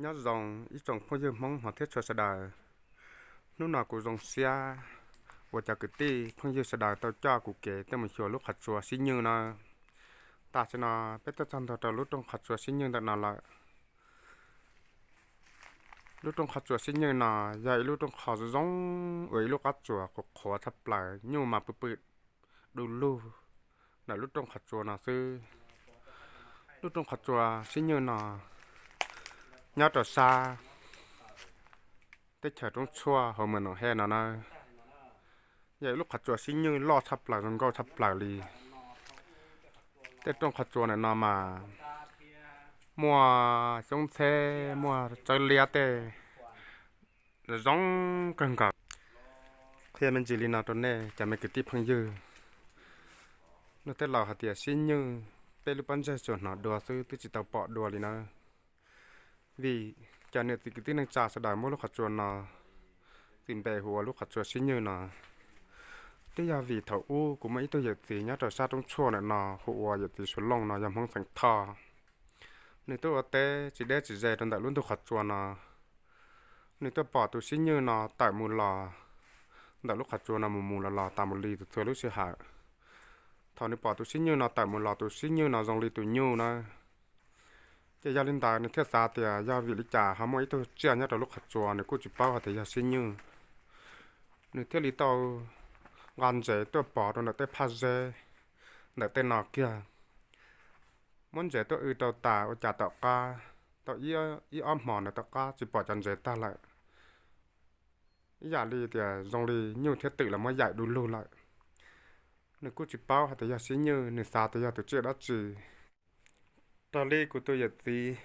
Nyob zoo ib tsoom phooj ywg Hmoob hmov thiab tshua sawv daws. Hnub no kuv zoo siab uas cov kwv tij phooj ywg sawv daws tau coj kuv kev tuaj mus xyuas lub qhov tsua Sib Nywj no. Tam sim no peb twb txog ntua rau lub rooj qhov tsua Sib Nywj ntawm no lawm. Lub rooj qhov tsua Sib Nywj no yog ib lub rooj qhov zoo uas ib lub qab tsuas qhuav qhuav tshaj plaws, nyuj mas pw pw du lug ntawm lub rooj qhov tsua no xwb. Lub rooj qhov tsua Sib Nywj no nyob rau sab teb chaws Roob Tshuaj hauv Moos Noom Hej no na. Yog ib lub qhov tsua Sib Nywj loj tshaj plaws, zoo nkauj tshaj plaws li. Tej rooj qhov tsua ntawm no mas muaj xyoob txheb, muaj tsawb liab tej zoo kawg nkaus. Qhia me ntsis li no rau nej cov me kwv tij phooj ywg. Luag tej laus hais tias Sib Nywj peb lub pob ntseg tsuas hnov dua xwb, twb tsis tau pom dua li nawb. Vim cov niam txiv kwv tij neej tsa sawv daws muab lub qhov tsua no txim npe hu ua lub qhov tsua Sib Nywj no, twb yog vim thaum ub kuv muaj ib tug yawm txiv nyob rau sab Roob Tshuaj ntawm no hu ua yawm txiv Suav Looj no yog Hmoob xeem Thoj. Nws tuaj ua teb tsis deb tsis ze rau ntawm lub ntug qhov tsua no. Nws tuaj pom tus Sib Nywj no tawm mus los ntawm lub qhov tsua no mus mus los los tas mus li txhua lub sij hawm. Thaum nws pom tus Sib Nywj no tawm mus los, tus Sib Nywj no zoo li tus nyuj na. Ces yog li ntawd nws thiaj xav tias yog vim li cas ho muaj ib tug tsiaj nyob rau lub qhov tsua, nws kuj tsis paub hais tias yog Sib Nywj. Nws thiaj li tau nqa ntsev tuaj pov rau ntawm tej phaj zeb ntawm tej no kiag. Muab ntsev tuaj w rau tas ua cas tom qab tau ib ob hmo ntawd tom qab tsis pom cov ntsev tag lawm. Ib yam li tias zoo li nyuj thiab twm los muab yaim du lug lawm. Nws kuj tsis paub hais tias yog Sib Nywj, nws xav tias yog tus tsiaj dab tsi. Raws li kuv tus yawm txiv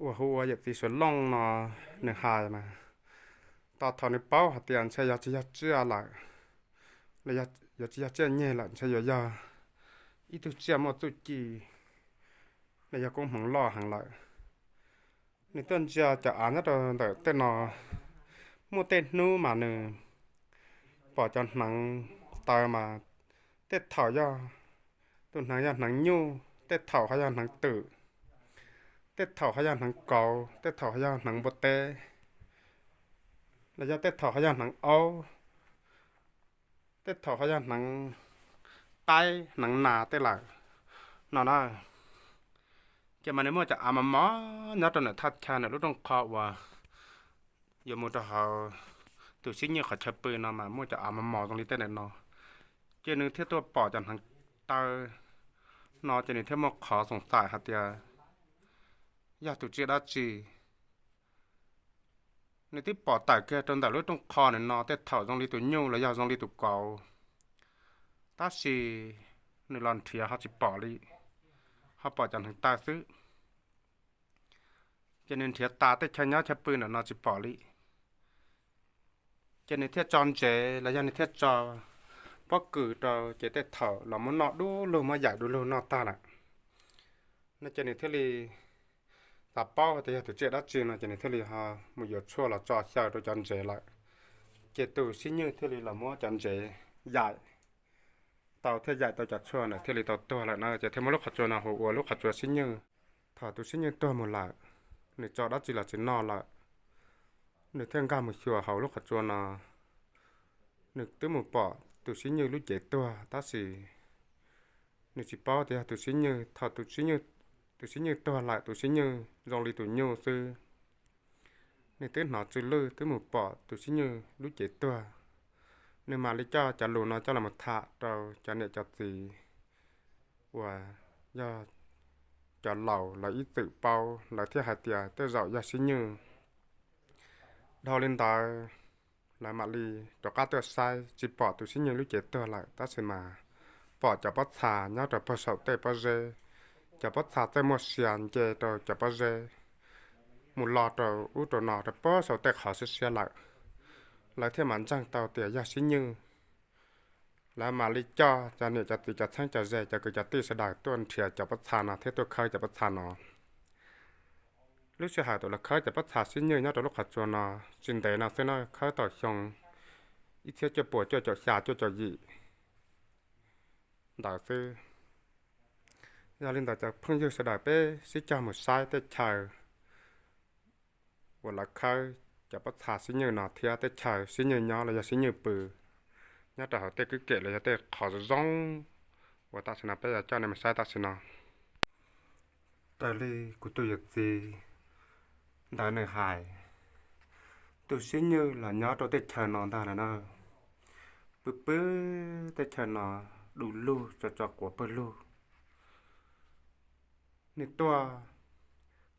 uas hu ua yawm txiv Suav Looj no, nws hais mas, tos thaum nws paub hais tias ntshe yog tsis yog tsiaj lawm, los yog tsis yog tsiaj nyeg lawm, ntshe yuav yog ib tug tsiaj muaj txuj ci, los yog koob hmoov loj heev lawm. Nws tuaj ntsia cov av nyob rau ntawm tej no, muaj tej hnub mas nws pom cov hneev taw mas tej thaum yog tus hneev yog hneev nyuj, tej thaum ho yog hneev twm, tej thaum ho yog hneev kauv, tej thaum ho yog hneev npua teb, los yog tej thaum ho yog hneev aub, tej thaum ho yog hneev qaib hneev nas tej lawm no na. Ces mas nws muaj cov av mos mos nyob rau ntawm thaj chaw ntawm lub rooj qhov uas yuav mus rau hauv tus Sib Nywj qhov chaw pw no mas muaj cov av mos mos zoo li tej ntawm no. Ces nws thiaj tuaj pom cov hneev taw no ces nws thiaj muaj qhov xoom xaim hais tias yog tus tsiaj dab tsi. Nws twb pom tawm kiag rau ntawm lub rooj qhov ntawm no tej thaum zoo li tus nyuj los yog zoo li tus kauv, tab sis nws los nrhiav ho tsis pom li, ho pom cov hneev taw xwb. Ces nws nrhiav tas tej chaw nyob chaw pw ntawm no tsis pom li. Ces nws thiaj tso ntsev los yog nws thiaj tso pob kws rau ces tej thaum los muab noj du lug muab yaim du lug noj tag lawm no ces nws thiaj li xav paub tias yog tus tsiaj dab tsi no ces nws thiaj li ho mus yuav tshuaj los tso xyaw rau cov ntsev lawm. Ces tus Sib Nywj thiaj li los muab cov ntsev yaim tau thiaj yaim tau cov tshuaj ntawd thiaj li tau tuag lawm na ces thiaj muab lub qhov tsua no hu ua lub qhov tsua Sib Nywj. Thaum tus Sib Nywj tuag mus lawm, nws tso dab tsi los tsis noj lawm, nws thiaj nkag mus xyuas hauv lub qhov tsua no. Nws twb mus pom tus Sib Nywj lub cev tuag tab sis nws tsis paub tias yog tus Sib Nywj. Thaum tus Sib Nywj tuag lawm tus Sib Nywj zoo li tus nyuj xwb. Nws twb hnov tsw lwj twb mus pom tus Sib Nywj lub cev tuag, nws mam li coj cov lus no coj los tham rau cov niam cov txiv uas yog cov laus lawv ib txwm paub, lawv thiaj hais tias tej zaum yog Sib Nywj. Dhau li ntawd, lawv mam li rov qab tuaj saib tsis pom tus Sib Nywj lub cev tuag lawm tab sis mas pom cov pob txha nyob rau puag saum tej pob zeb. Cov pob txha txawj muaj sia nce rau cov pob zeb mus los rau ub rau no rau puag saum tej qhov siab siab lawm. Lawv thiaj mam ntseeg tau tias yog Sib Nywj. Lawv mam li coj cov niam cov txiv cov txheeb cov ze cov kwv cov tij sawv daws tuaj nrhiav cov pob txha no thiab tuaj khawb cov pob txha no. Lub sij hawm thaum lawv khawb cov pob txha Sib Nywj nyob rau lub qhov tsua no tsis ntev no xwb na, khawb tau xyoo ib txhiab cuaj puas cuaj caum xya cuaj caum yim ntawd xwb. Yog li ntawd cov phooj ywg sawv daws peb sib cog mus saib tej chaw uas lawv khawb cov pob txha xib nywj no thiab tej chaw xib nywj nyob los yog xib nywj pw nyob rau hauv tej kwj kem los yog tej qhov zoo zoo uas tam sim no peb yuav coj nej mus saib tam sim no. Raws li kuv tus yawm txiv ntawd nws hais, tus xib nywj los nyob rau tej chaw no ntag no na, pw pw tej chaw no du lug tso tso quav pawg lug. Nws tuaj,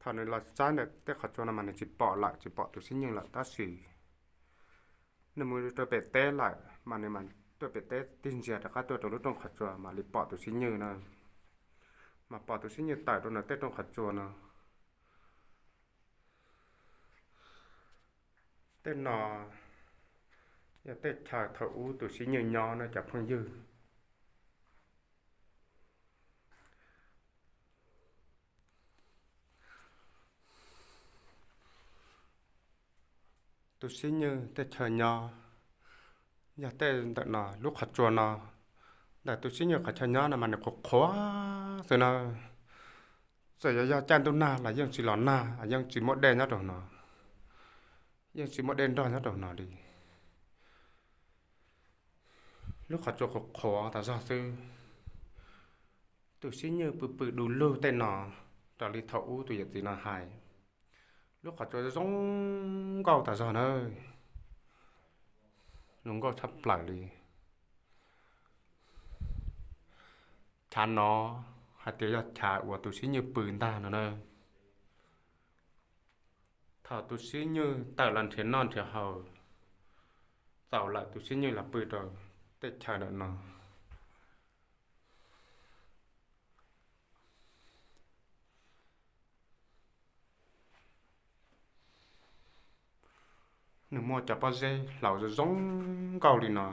thaum nws los saib ntawm tej qhov tsua no mas nws tsis pom lawm, tsis pom tus xib nywj lawm, tab sis nws mus rau pem teb lawm mas nws mas tuaj pem teb tig ntsia rov qab tuaj rau lub rooj qhov tsua mam li pom tus xib nywj na. Mas pom tus xib nywj tawm rau ntawm tej rooj qhov tsua no. Tej no yog tej chaw thaum ub tus xib nywj nyob no cov phooj ywg. Tus xib nywj tej chaw nyob yog tej ntawm no lub qhov tsua no. Ntawm tus xib nywj qhov chaw nyob no mas nws qhuav qhuav xwb na. Txawm yog yog caij ntuj nag los yeej tsis los nag, yeej tsis muaj dej nyob rau no, yeej tsis muaj dej nrog nyob rau no li. Lub qhov tsua qhuav qhuav tas zog xwb. Tus xib nywj pw pw du lug tej no, raws li thaum ub tus yawm txiv no hais, lub qhov tsua zoo nkauj tas zog na, zoo nkauj tshaj plaws li. Chav no hais tias yog chav uas tus xib nywj pw ntag no na. Thaum tus xib nywj tawm los nrhiav noj nrhiav haus, txaus lawm tus xib nywj los pw rau tej chaw ntawm no. Nws muaj cov pob zeb hlauv zoo zoo nkauj li no,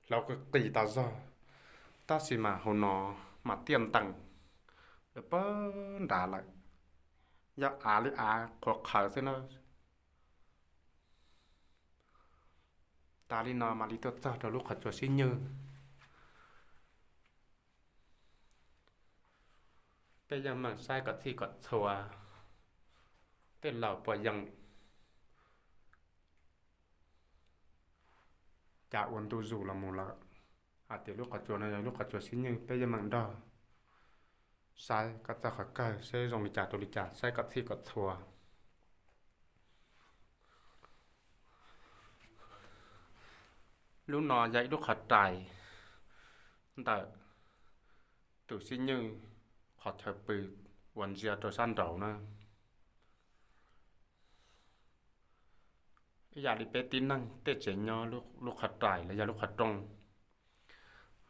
hlauv qis qis tas zog, tab sis mas hauv no mas tiaj ntees pag nrad lawm, yog av li av qhuav qhawv xwb na. Tas li no mam li tuaj txog rau lub qhov tsua xib nywj. Peb yeej meem saib kom txhij kom txhua, tej laus puas yeem, cas ua ntu zus los mus lawm. Hais tias lub qhov tsua no yog lub qhov tsua xib nywj, peb yeej meem nrog saib kom txog qhov kawg seb zoo li cas rau li cas, saib kom txhij kom txhua. Lub no yog ib lub qhov rais ntawm tus xib nywj qhov chaw pw uas ntsia rau sab nraud na. Ib yam li peb tib neeg tej tsev nyob, lub qhov rais los yog lub qhov rooj,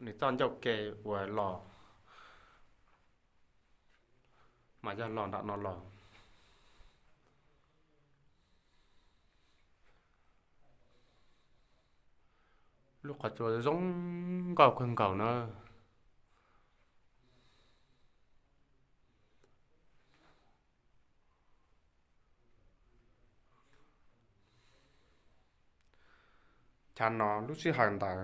nws txoj ncauj ke uas los mas yog los nram no los. Lub qhov tsua zoo nkauj kawg nkaus na. Chav no lub sij hawm ntawd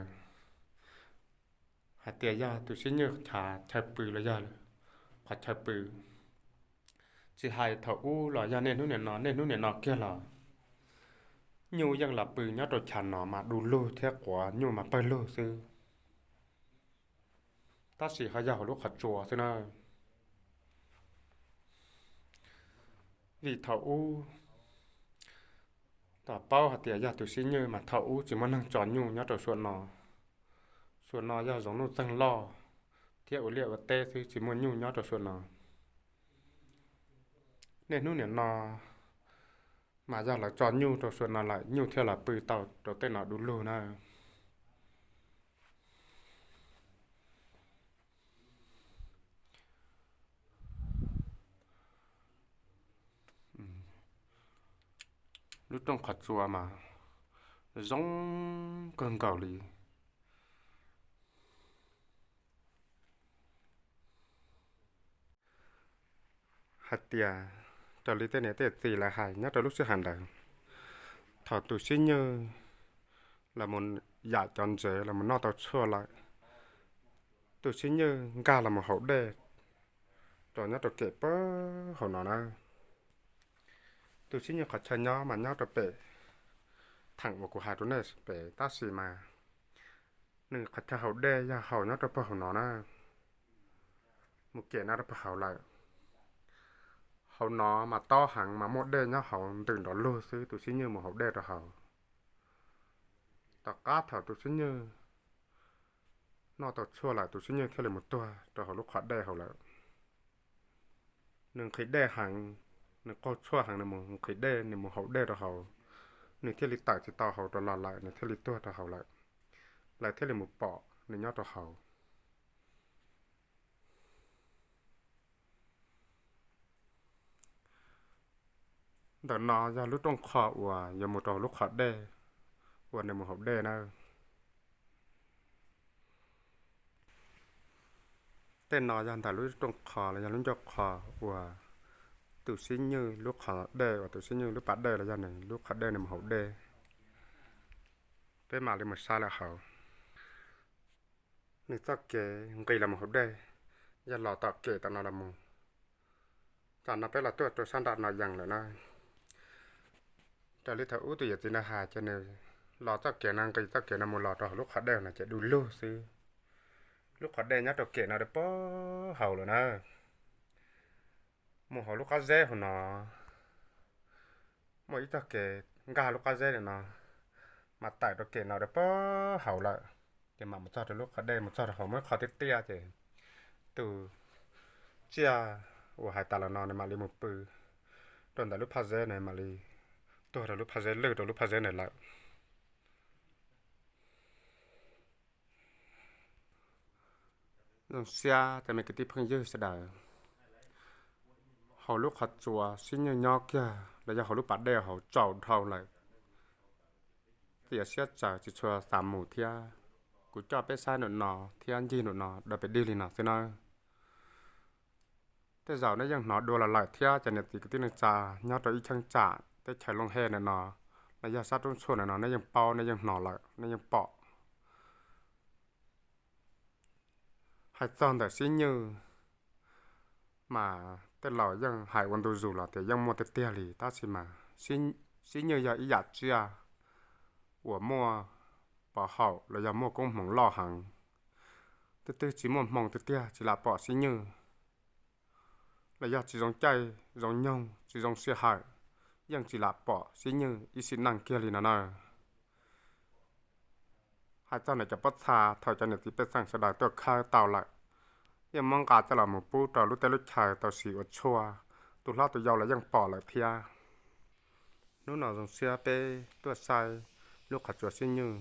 hais tias yog tus xib nywj chav chaw pw los yog qhov chaw pw, tsis hais thaum ub los yog niaj hnub nim no, niaj hnub nim no kiag los nyuj yeej los pw nyob rau chav no mas du lug thiab quav nyuj mas pawg lug xwb. Tab sis ho yog hauv lub qhov tsua xwb na. Vim thaum ub, tom paub hais tias yog tus xib nywj mas thaum ub tsis muaj neeg tso nyuj nyob rau suam no. Suam no yog zoov nuj txeeg loj thiab ua liaj ua teb xwb, tsis muaj nyuj nyob rau suam no. Niaj hnub nim no mas yog lawv tso nyuj rau suam no lawm, nyuj thiaj los pw tau rau tej no du lug na. Lub rooj qhov tsua mas zoo kawg nkaus li. Hais tias raws li tej niam tej txiv lawv hais nyob rau lub sij hawm ntawd, thaum tus xib nywj los mus yam cov ntsev los mus noj tau tshuaj lawm, tus xib nywj nkag los mus haus dej rau nyob rau kem pab hauv no na. Tus Xib Nywj qhov chaw nyob mas nyob rau pem theem uas kuv hais rau nej pem, tab sis mas nws qhov chaw haus dej yog haus nyob rau pem hauv no na, mus kem no rau pem hauv lawm. Hauv no mas tob heev mas muaj dej nyob hauv ntws nrov lug xwb, tus Xib Nywj mus haus dej rau hauv. Tom qab thaum tus Xib Nywj noj tau tshuaj lawm, tus Xib Nywj thiaj li mus tuag rau hauv lub qhov dej hauv lawm. Nws nqhis dej heev, nws qaug tshuaj heev, nws mus nqhis dej, nws mus haus dej rau hauv, nws thiaj li tawm tsis tau hauv rau los lawm, nws thiaj li tuag rau hauv lawm. Lawv thiaj li mus pom nws nyob rau hauv. Ntawm no yog lub rooj qho uas yuav mus rau hauv lub qhov dej uas nws mus haus dej na. Tej no yog ntawm lub rooj qho los yog lub ncauj qho uas tus Xib Nywj lub qhov dej uas tus Xib Nywj lub pas dej los yog nws lub qhov dej nws mus haus dej. Peb mam li mus saib lawm hauv. Nws txoj kev nqis los mus haus dej yog los tom kem tom no los mus. Tam no peb los tuaj rau sab nram no yees lawm na. Raws li thaum ub tus yawm txiv no hais ces nws los txoj kev no, nqis txoj kev no mus los rau hauv lub qhov dej no ces du lug xwb. Lub qhov dej nyob rau kem no rau pem hauv lawm na. Mus hauv lub qab zeb hauv no, muaj ib txoj kev nkag lub qab zeb no, mas tawm rau kem no rau pem hauv lawm. Ces mam mus txog rau lub qhov dej, mus txog rau hauv muaj ib qho tiaj tiaj ces tus tsiaj uas hais tas los no nws mam li mus pw rau ntawm lub phaj zeb no, mam li tuag rau lub phaj zeb, lwj rau lub phaj zeb ntawd lawm. Zoo siab cov me kwv tij phooj ywg sawv daws, hauv lub qhov tsua Xib Nywj nyob kiag los yog hauv lub pas dej hauv tsaus dhau lawm, txiav siab txawv tsis tshua xav mus thiab. Kuv coj peb saib nraum no thiab ncig nraum no daws pes dig li no xwb nawb. Tej zaum nej yeej hnov dua los lawm thiab, cov niam txiv kwv tij neej tsa nyob rau ib cheeb tsam teb chaws Looj Hej ntawm no, los yog sab roob tshuaj ntawm no nej yeej paub, nej yeej hnov lawm, nej yeej pom. Hais txog ntawm Xib Nywj mas tej laus yeej hais ua ntu zus los tias yeej muaj tiag tiag li, tab sis mas Xib Nywj yog ib yam tsiaj uas muaj pov haum los yog muaj koob hmoov loj heev. Twb twg tsis muaj hmoo tiag tiag tsis lam pom Xib Nywj, los yog tsis zoo caij zoo nyoog tsis zoo sij hawm, yeej tsis lam pom Xib Nywj ib sim neej kiag li no na. Hais txog ntawm cov pob txha, thaum cov niam txiv pej xeem sawv daws tuaj khawb tau lawm, yeej muab nqa coj los mus pub rau lub teb lub chaw tau siv ua tshuaj, tus hlob tus yau los yeej pom lawm thiab. Hnub no zoo siab peb tuaj saib lub qhov tsua Xib Nywj,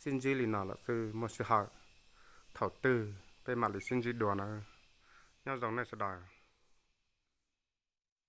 sib ntsib li no lawm xwb, muaj sij hawm thaum twg peb mam li sib ntsib dua nawb. Nyob zoo nej sawv daws.